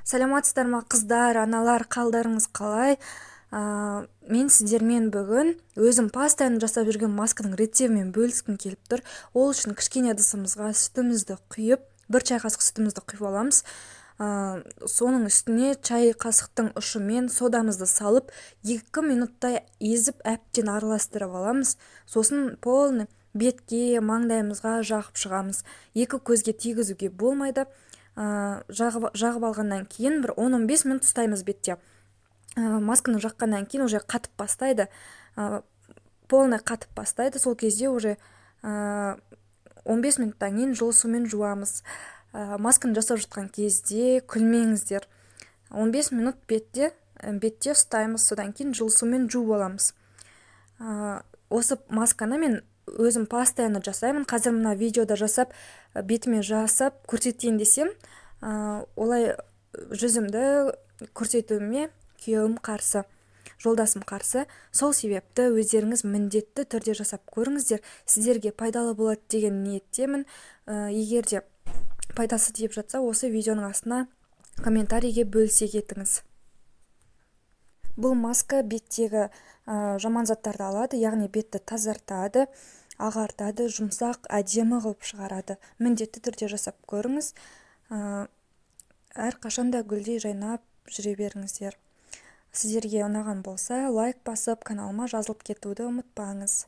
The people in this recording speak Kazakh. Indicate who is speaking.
Speaker 1: Саламатсыздар ма, қыздар, аналар, қалдарыңыз қалай? Мен сіздермен бүгін өзім постоянно жасап жүрген масканың рецептімен бөліскім келіп тұр. Ол үшін кішкене ыдысымызға сүтімізді құйып, 1 чай қасық сүтімізді құйып аламыз. Соның үстіне чай қасықтың ұшымен содамызды салып, 2 минуттай езіп, әбден араластырып аламыз. Сосын полный бетке, маңдайымызға жағып шығамыз. Екі көзге тигізуге болмайды. Жағып алғаннан кейін бір 10-15 минут ұстаймыз бетте. Масканы жаққаннан кейін уже қатып бастайды, полный қатып бастайды. Сол кезде уже 15 минуттан кейін жылы сумен жуамыз. Масканы жасап жатқан кезде күлмеңіздер. 15 минут бетте ұстаймыз, содан кейін жылы сумен жуып аламыз. Осы масканы мен өзім постоянно жасаймын. Қазір мына видеода жасап, бетіме жасап көрсетейін десем, олай жүзімді көрсетуіме күйеуім қарсы, жолдасым қарсы. Сол себепті өздеріңіз міндетті түрде жасап көріңіздер, сіздерге пайдалы болады деген ниеттемін. Егер де пайдасы тиіп жатса, осы видеоның астына комментарийге бөлісе кетіңіз. Бұл маска беттегі жаман заттарды алады, яғни бетті тазартады, ағартады, жұмсақ, әдемі қылып шығарады. Міндетті түрде жасап көріңіз. Әрқашан да гүлдей жайнап жүре беріңіздер. Сіздерге ұнаған болса, лайк басып, каналыма жазылып кетуді ұмытпаңыз.